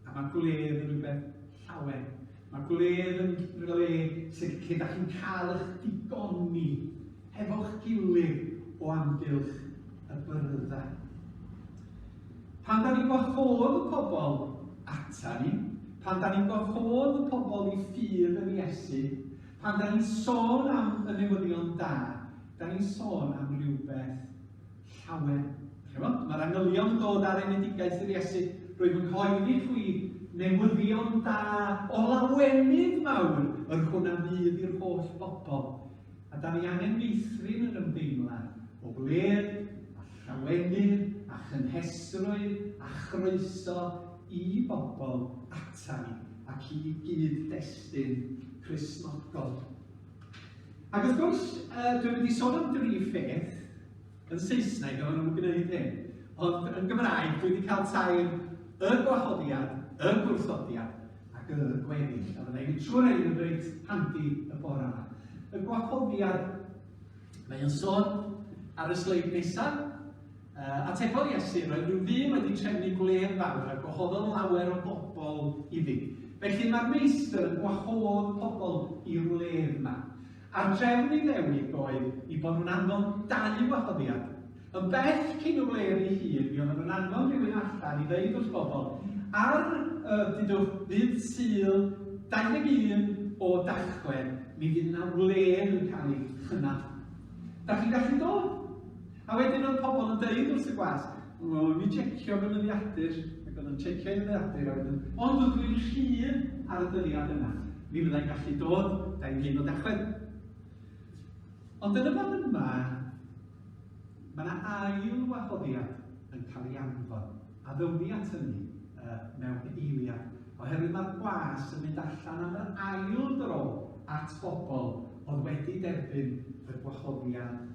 A mae gwledd yn rhywbeth llawen. Mae gwledd yn rhywle sydd lle da chi'n cael eich digoni hefo'ch gilydd o amgylch y byrddau. Pan da ni'n gwahodd y pobl ata ni, pan da ni'n gwahodd y pobl i ffydd yn Iesu, pan da ni'n sôn am y newyddion da, da ni'n sôn am rhywbeth llawen. Chimod, mae'r angylion yn dod ar enedigaeth yr Iesu. Rwyf yn cyhoeddi chwi newyddion da o lawenydd mawr, yr hwn a fydd i'r holl bobl. A da ni angen meithrin yr ymdeimlad o wledd a llawenydd a chynhesrwydd a chroeso i bobl ata ni ac i gyd-destun Cristnogol. Ac wrth gwrs, uh, dwi'n mynd i sôn am dri pheth yn Saesneg, oedden nhw'n gwneud hyn. Ond yn Gymraeg, dwi wedi cael tair y gwahoddiad, y gwrthodiad ac y gweddill. A fydda i'n mynd trwy'r rhain yn reit handi y bore yma. Y gwahoddiad, mae o'n sôn ar y sleid nesaf. Atebodd Iesu, Roedd rhyw ddyn wedi trefnu gwledd fawr a gwahoddodd lawer o bobl iddi. Felly mae'r meistr yn gwahodd pobl i'r wledd yma. A'r drefn Iddewig oedd i bod nhw'n anfon dau wahoddiad. Yn bell cyn y wledd ei hun, mi oedden nhw'n anfon rhywun allan i ddeud wrth bobl, ar, uh, dudwch, ddydd Sul 21 o Dachwedd, mi fydd yna wledd yn cael ei chynnal. Da chi'n gallu dod? A wedyn oedd pobl yn deud wrth y gwas, o, mi checio fy nyddiadur, ac oedd yn checio ei ddyddiadur, a wedyn, ond ydw i'n rhydd ar y dyddiad yna, mi fyddai'n gallu dod 21 o Dachwedd. Ond yn y fan yma, mae yna ail wahoddiad yn cael ei anfon, a ddown ni at hynny uh, mewn eiliad, oherwydd mae'r gwas yn mynd allan am yr ail dro at bobl oedd wedi derbyn y gwahoddiad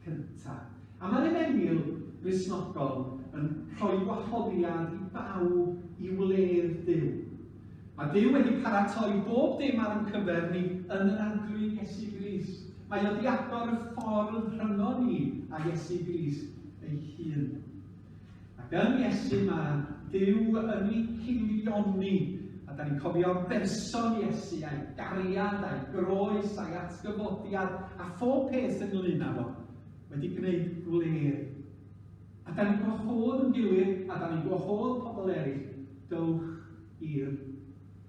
cyntaf. A mae'r Efengyl Gristnogol yn rhoi gwahoddiad i bawb i wledd Duw. Mae Duw wedi paratoi bob dim ar ein cyfer ni yn yr Arglwydd Iesu Grist. Mae o wedi agor y ffordd rhyngon ni a Iesu Grist ei hun. Ac yn Iesu mae Duw yn ei haelioni, a da ni'n cofio berson Iesu a'i gariad a'i groes a'i atgyfodiad a phob peth ynglyn â fo, wedi gwneud gwledd. A da ni'n gwahodd yn gilydd, a da ni'n gwahodd pobl eraill, dowch i'r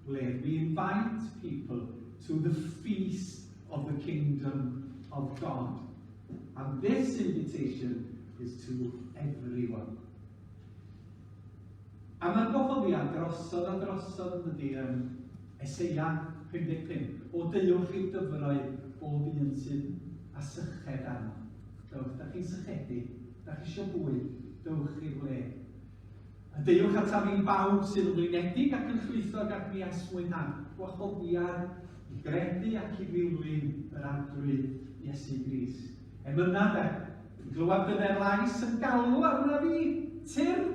wledd. We invite people to the feast of the kingdom of God. And this invitation is to everyone. A mae'r gwahoddiad drosodd a drosodd yn dydy yn Eseia 55. O deuwch i'r dyfroedd bob un sydd â syched arno. Dewch, da chi'n sychedu, da chi eisiau bwyd, dewch i'r wledd. A deuwch ataf fi bawb sydd yn flinedig ac yn llwythog ac mi esmwytha. Gwahoddiad i gredu ac i ddilyn yr Arglwydd Iesu Grist. Emyna de, yn glywed dyner lais yn galw arna fi, tyrd,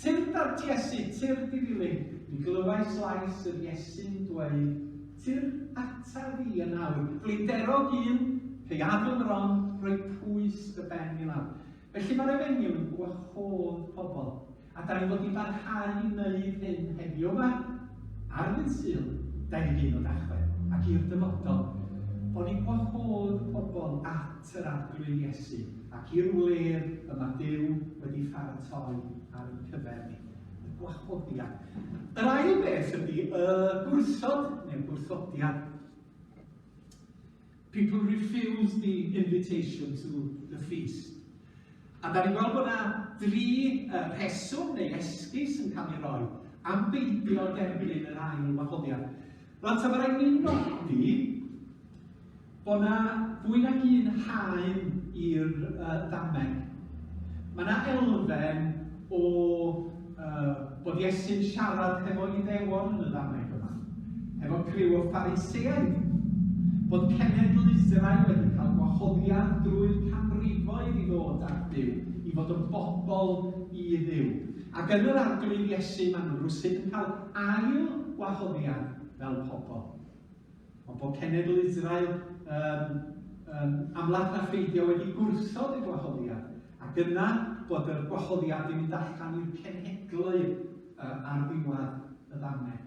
tyrd at Iesu, tyrd i ddilyn. Mi glywais lais yr Iesu'n dweud, tyrd ata fi yn awr. Blinderog un, caeaf fy mron, rhoi pwys dy ben i lawr. Felly mae'r Efengyl yn gwahodd pobl, a da ni fod i barhau i wneud hyn heddiw yma, ar ddydd Sul, 21 o Dachwedd, ac i'r dyfodol, bod ni'n gwahodd pobl at yr Arglwydd Iesu ac i'r wledd y mae Duw wedi pharatoi ar ein cyfer ni. Y gwahoddiad. Yr ail beth ydy y gwrthod neu'r gwrthodiad. People refuse the invitation to the feast. A da ni'n gweld bod yna dri rheswm neu esgus yn cael ei roi am beidio derbyn yr ail wahoddiad. Rwan ta, mae rhaid ni nodi bod yna fwy nag un haen i'r uh, ddameg. Mae yna elfen o uh, bod Iesu'n siarad hefo Iddewon yn y ddameg yma, hefo criw o Phariseaid, bod cenedl Israel wedi cael gwahoddiad drwy'r canrifoedd i ddod at Dduw, i fod yn bobl i Dduw. Ac yn yr Arglwydd Iesu maen nhw rywsut yn cael ail wahoddiad fel pobl. Ond bod cenedl Israel um, um, amlach na pheidio wedi gwrthod y gwahoddiad, ac yna bod yr gwahoddiad yn mynd allan i'r cenhedloedd uh, ar ddiwedd y ddameg.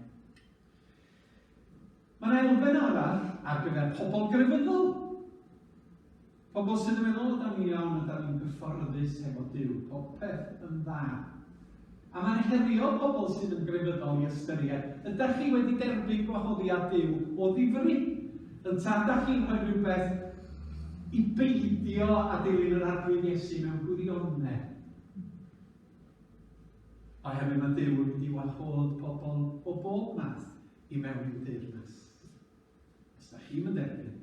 Mae yna elfen arall ar gyfer pobl grefyddol. Pobl sydd yn meddwl, da ni'n iawn a da ni'n gyfforddus efo Duw, popeth yn dda. A mae'n herio pobl sydd yn grefyddol i ystyried, ydych chi wedi derbyn gwahoddiad Duw o ddifri? Ynta ydych chi'n rhoi rhywbeth i beidio â dilyn yr Arglwydd Iesu mewn gwirionedd. Oherwydd mae Duw yn mynd i wahodd pobl o bob math i mewn i'w deyrnas. Os da chi'm yn derbyn,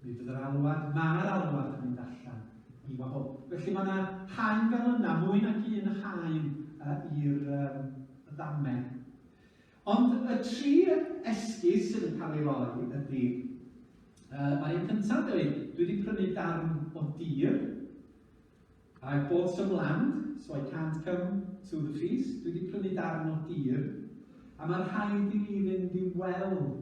mi fydd yr alwad, mae'r alwad yn mynd allan i wahodd. Felly mae yna haen fel yna, mwy nag un haen uh, i'r um, ddameg. Ond y tri esgus sydd yn cael ei roi ydy, uh, mae'r un cyntaf dweud, dwi wedi prynu darn o dir, I bought some land, so I can't come to the feast. Dwi wedi prynu darn o dir, a mae'n rhaid i mi fynd i weld.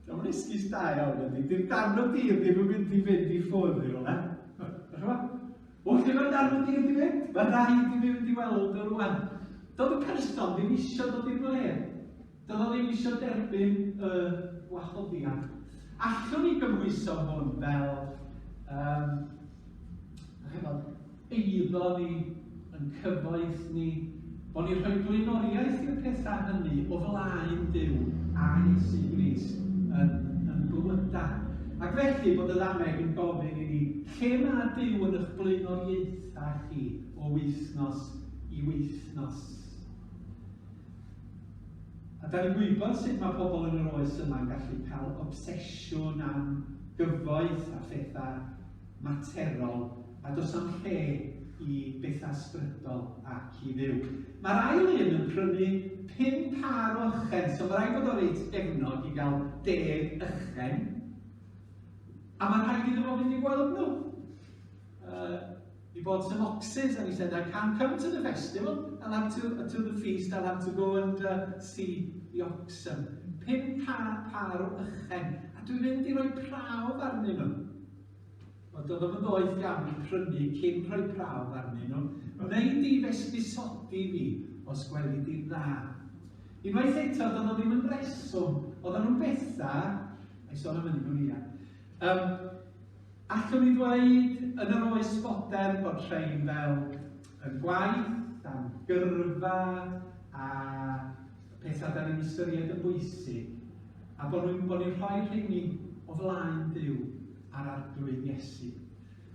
Dyma'n esgus da iawn ydy. Dim darn o dir ddim yn mynd i fynd i ffwrdd i rywle. O, lle mae'r darn o dir di fynd? Mae rhaid i mi fynd i weld o rwan. Doedd y person ddim eisiau dod i'r ble. Doedd o ddim eisiau derbyn y gwahoddiad. Allwn ni gymhwyso hwn fel um, chymod, eiddo ni, yn cyfoeth ni, bod ni'n rhoi blaenoriaeth i'r pethau hynny o flaen Duw a Iesu Grist yn, yn bywydau. Ac felly bod y ddameg yn gofyn i ni, lle mae Duw yn eich blaenoriaethau chi o wythnos i wythnos? A da ni'n gwybod sut mae pobl yn yr oes yma'n gallu cael obsesiwn am gyfoeth a phethau materol, a does am lle i bethau ysbrydol ac i Dduw. Mae'r ail un yn prynu pum pâr o ychen, so mae rhaid bod o reit gefnog i gael deg ychen. A mae rhaid iddo fo fynd i gweld nhw. He bought some oxes and he said, I can't come to the festival, I'll have to, to the feast, I'll have to go and see the oxen. Pum pâr o ychen, a dwi'n mynd i roi prawf arnyn nhw. Wel, doedd o'm yn ddoeth iawn i prynu cyn rhoi prawf arnyn nhw. Wnei di f'esgusodi fi os gweli di'n dda. Unwaith eto, doedd o ddim yn reswm. Oedden nhw'n bethau, a'i sôn am hynny mewn eiliad. Um, Allwn ni ddweud yn yr oes fodern bod rhain fel y gwaith a'n gyrfa a pethau da ni'n ystyried yn bwysig, a bod nhw'n bod ni'n rhoi rheini o flaen Duw a'r Arglwydd Iesu.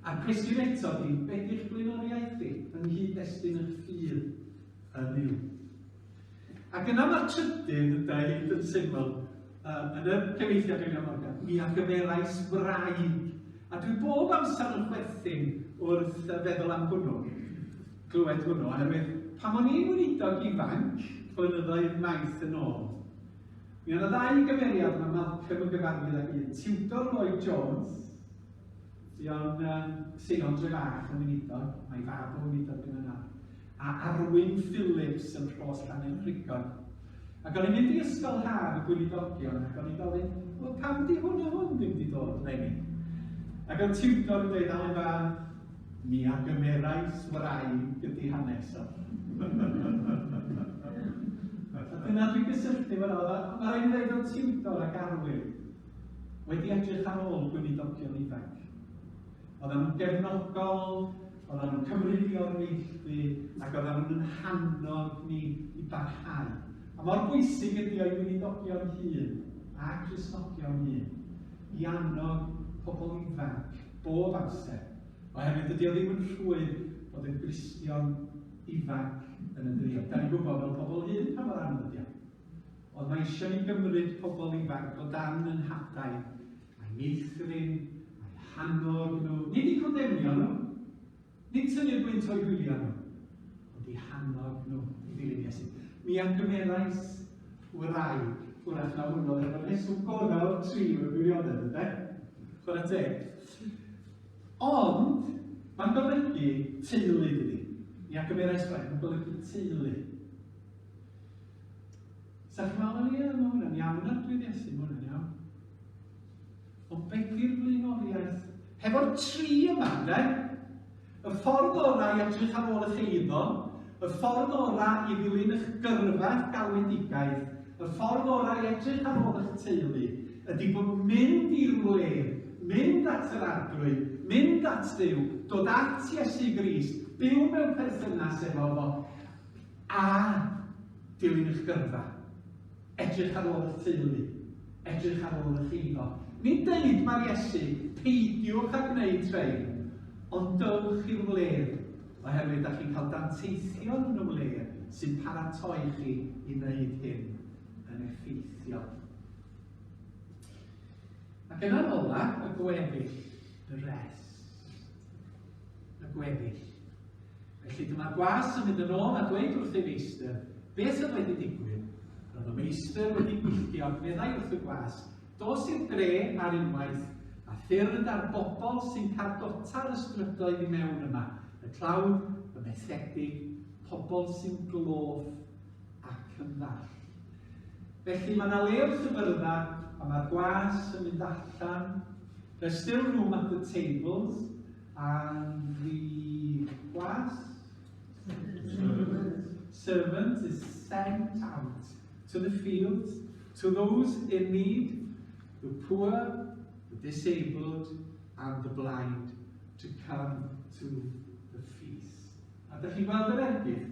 A'r cwestiwn eto ydy, be di'ch blaenoriaeth chi yng nghyd-destun eich ffydd yn Nuw? Ac yna mae'r trydydd, ynde, hyd yn syml, uh, yn y cyfeithiad William Morgan, mi a gymerais wraig. A dwi bob amser yn chwerthin wrth feddwl am hwnnw, glywed hwnnw, oherwydd pan o'n i'n weinidog ifanc, blynyddoedd maith yn ôl, mi oedd yna ddau gymeriad mae Malcolm yn gyfarwydd ag un, Tudor Lloyd Jones, Fuon um, Seion Drefach yn weinidog, mae fab o weinidog yn yna, a Arwyn Phillips yn Rhos Llanerchrigon. Ac o'n i'n mynd i ysgol haf y gweinidogion ac o'n i'n gofyn, wel pam di hwn a hwn ddim di dod leni? Ac oedd Tudor yn dweud, Alun Fan, mi a gymerais wraig ydi hanes o. a dyna dwi'n gysylltu fan oedd, mae rhaid i ddweud oedd Tudor ac Arwyn wedi edrych ar ôl gweinidogion ifanc. Oedden nhw'n gefnogol, oedden nhw'n cymryd ni o'r neilltu, ac oedden nhw'n hannog ni i barhau. A mor bwysig ydy o'i weinidogion hŷn a Christnogion hŷn i annog pobl ifanc bob amser, oherwydd dydy o ddim yn rhwydd bod yn Gristion ifanc yn y dyddiau. Da ni'n gwybod fel pobl hŷn pa mor anodd ydy o. Ond mae eisiau ni gymryd pobl ifanc o dan yn hadau Mae meithrin, mae hannog nhw, nid i condemnio nhw, nid tynnu'r gwynt o'i hwyliau nhw, ond i hannog nhw i ddilyn Iesu. Mi a gymerais wraig, hwrach na hwnnw oedd efo'r rheswm gorau o'r tri mewn gwirionedd, ynde? Chwarae teg. Ond, mae'n golygu teulu, dydy. Mi a gymerais wraig, mae'n golygu teulu. Sa chi'n meddwl, ie, mae hwnna'n iawn arglwydd Iesu, mae hwnna'n iawn. Ond be di'r flaenoriaeth? Hefo'r tri yma, ynde? Y ffordd orau i edrych ar ôl eich eiddo, y ffordd orau i ddilyn eich gyrfa, eich galwedigaeth, y ffordd orau i edrych ar ôl eich teulu, ydy bod mynd i rywle, mynd at yr arglwydd, mynd at Dduw, dod at Iesu Grist, byw mewn perthynas efo fo, a dilyn eich gyrfa, edrych ar ôl eich teulu. edrych ar ôl eich eiddo. Nid deud mae'r Iesu, peidiwch â gwneud rhain, ond dywch i'r wledd, oherwydd da chi'n cael danteithion yn y wledd sy'n paratoi chi i wneud hyn yn effeithiol. Ac yna'n ola, y gweddill, the rest. Y gweddill. Felly dyma'r gwas yn mynd yn ôl a dweud wrth ei feistr, beth sydd wedi digwydd? Roedd y meistr wedi gwylltio ac meddai wrth y gwas, dos i'r dre ar unwaith, a thyrd ar bobl sy'n cardota'r ystrydoedd i mewn yma, y tlawd, y methedig, pobl sy'n gloff ac yn ddall. Felly mae yna le wrth y byrddau, a mae'r gwas yn mynd allan. There's still room at the tables, and the gwas? Servant is sent out to the fields, to those in need, the poor, the disabled, and the blind, to come to the feast. A dych chi'n gweld yr ergyd?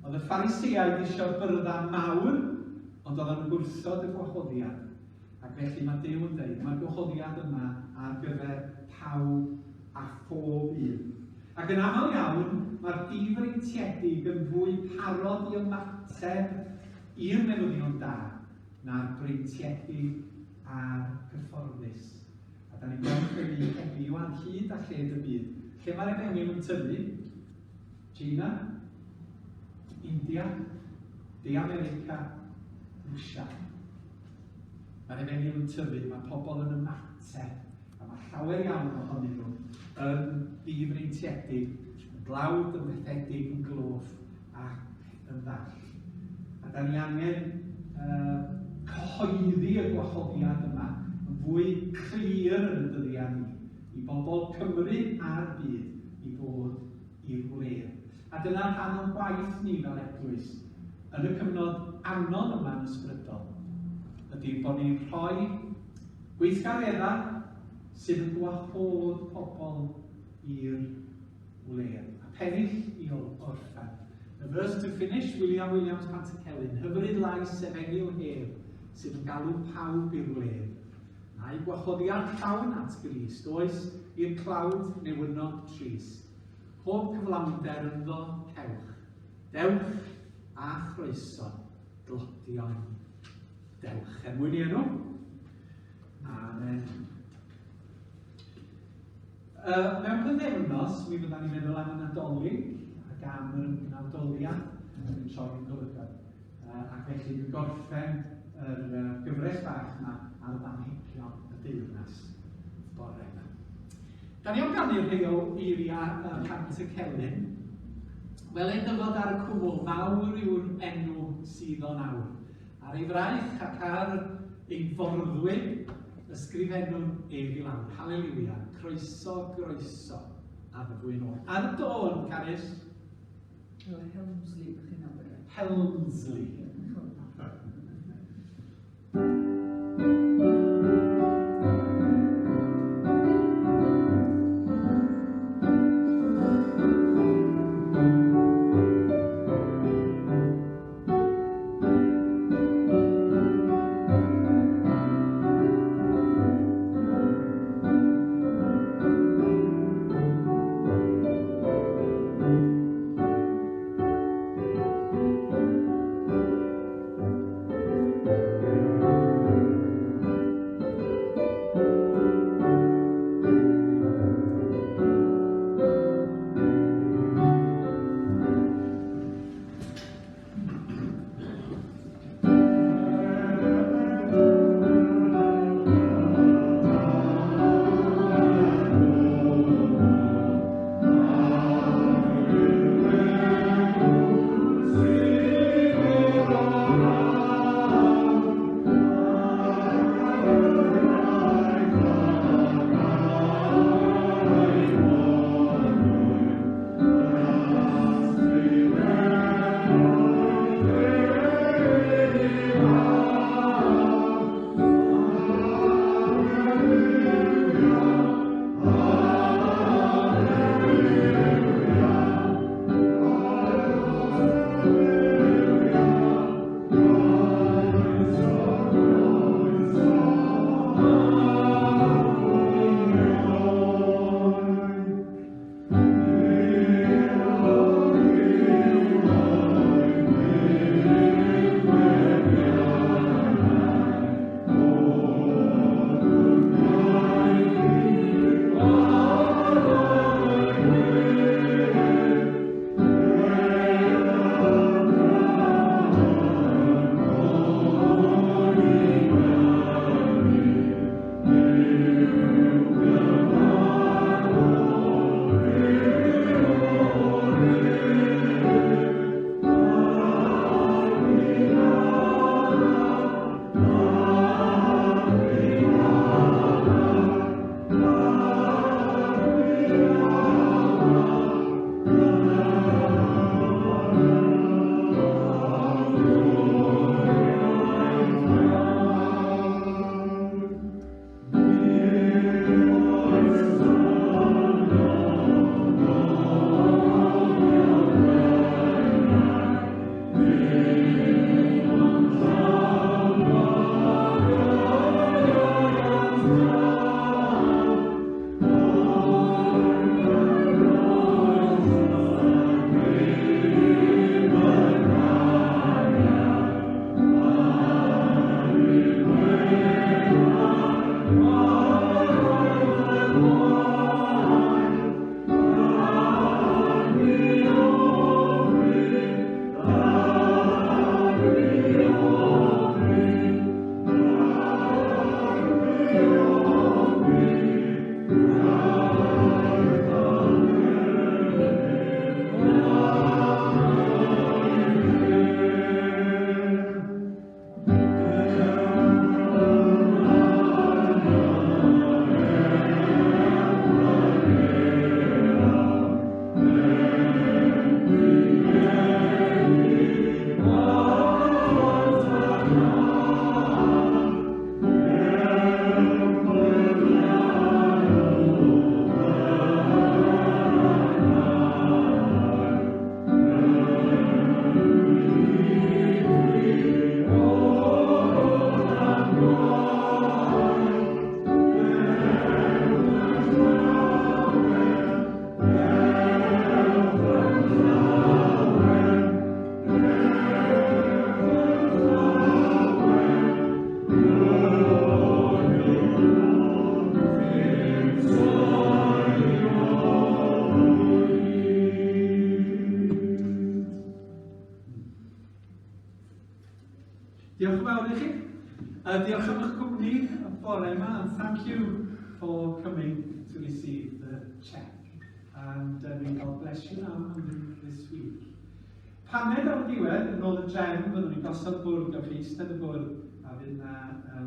Oedd y Phariseaid eisiau byrddau mawr, ond oedden nhw'n gwrthod y gwahoddiad. Ac felly mae Duw yn dweud, mae'r gwahoddiad yma ar gyfer pawb a phob un. Ac yn aml iawn, mae'r difreintiedig yn fwy parod i ymateb i'r newyddion da na'r breintiedig a'r cyfforddus. A da ni'n gweld hynny heddiw ar hyd a lled y byd. Lle mae'r efengyl yn tyfu? China, India, De America, Rwsia. Mae'r efengyl yn tyfu, mae pobl yn ymateb, a mae llawer iawn ohonyn nhw yn ddifreintiedig, yn dlawd, yn fethedig, yn gloff ac yn ddall. A da ni angen cyhoeddi y gwahoddiad yma yn fwy clir yn y dyddiau ni, i bobl Cymru a'r byd i ddod i'r wledd. A dyna rhan o'n gwaith ni fel eglwys yn y cyfnod anodd yma yn ysbrydol, ydy bod ni'n rhoi gweithgareddau sydd yn gwahodd pobl i'r wledd. A pennill i orffen. The verse to finish, William Williams Pantycelyn, hyfryd lais efengyl hedd sydd yn galw pawb i'r wledd. Mae gwahoddiad llawn at Grist, oes i'r clawd newynog trist. Pob cyflawnder ynddo cewch. Dewch a chroeso, dlodion. Dewch. Er mwyn i enw. Amen. Mewn pythefnos, mi fyddan ni'n meddwl am y Nadolig ac am yr ymgnawdoliad yn troi'n golygon. Ac felly dwi'n gorffen yr gyfres bach yma ar ddamhegion y deyrnas bore yma. Da ni am ganu rhai o eiriau y Pant y Celyn. Wel, ei ddyfod ar y cwmwl mawr yw'r enw sydd o'n awr. Ar ei fraich ac ar ei forddwyn, ysgrifennwn ef i lawr. Haleliwia, croeso, groeso, a fyddwn ôl. Ar y dôn, Carys. Helmsley, bych chi'n nabod e? Helmsley. bore yma, and thank you for coming to receive the cheque. And may God bless you now and this week. Paned ar y diwedd, yn ôl y drefn, byddwn ni'n gosod bwrdd, gewch chi eistedd y bwrdd, a fydd yna um,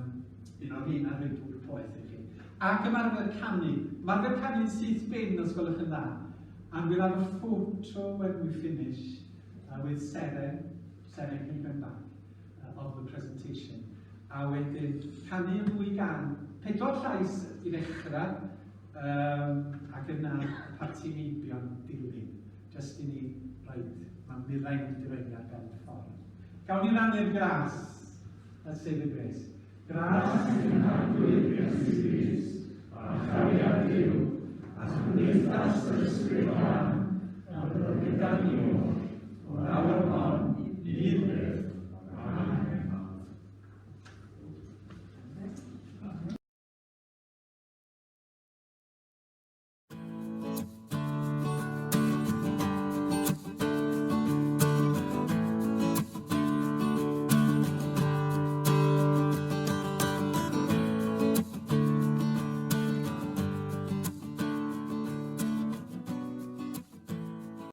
un o'r rheina rhoi dŵr poeth i chi. Ac ymarfer canu. Ymarfer canu'n syth bin, os gwelwch yn dda. And we'll have a photo when we finish with Seren. Seren can come back of the presentation. A wedyn canu y ddwy gan, pedwar llais i ddechrau, um, ac yna y parti meibion dilyn. Just i ni roed, mae Mirain wedi rhoi ni ar ben ffordd. Gawn ni rannu'r gras. Let's say the grace. Gras i'n Arglwydd Iesu Grist, a chariad Duw, a chymdeithas yr Ysbryd Glân, a byddwn gyda ni oll, o nawr ymlaen.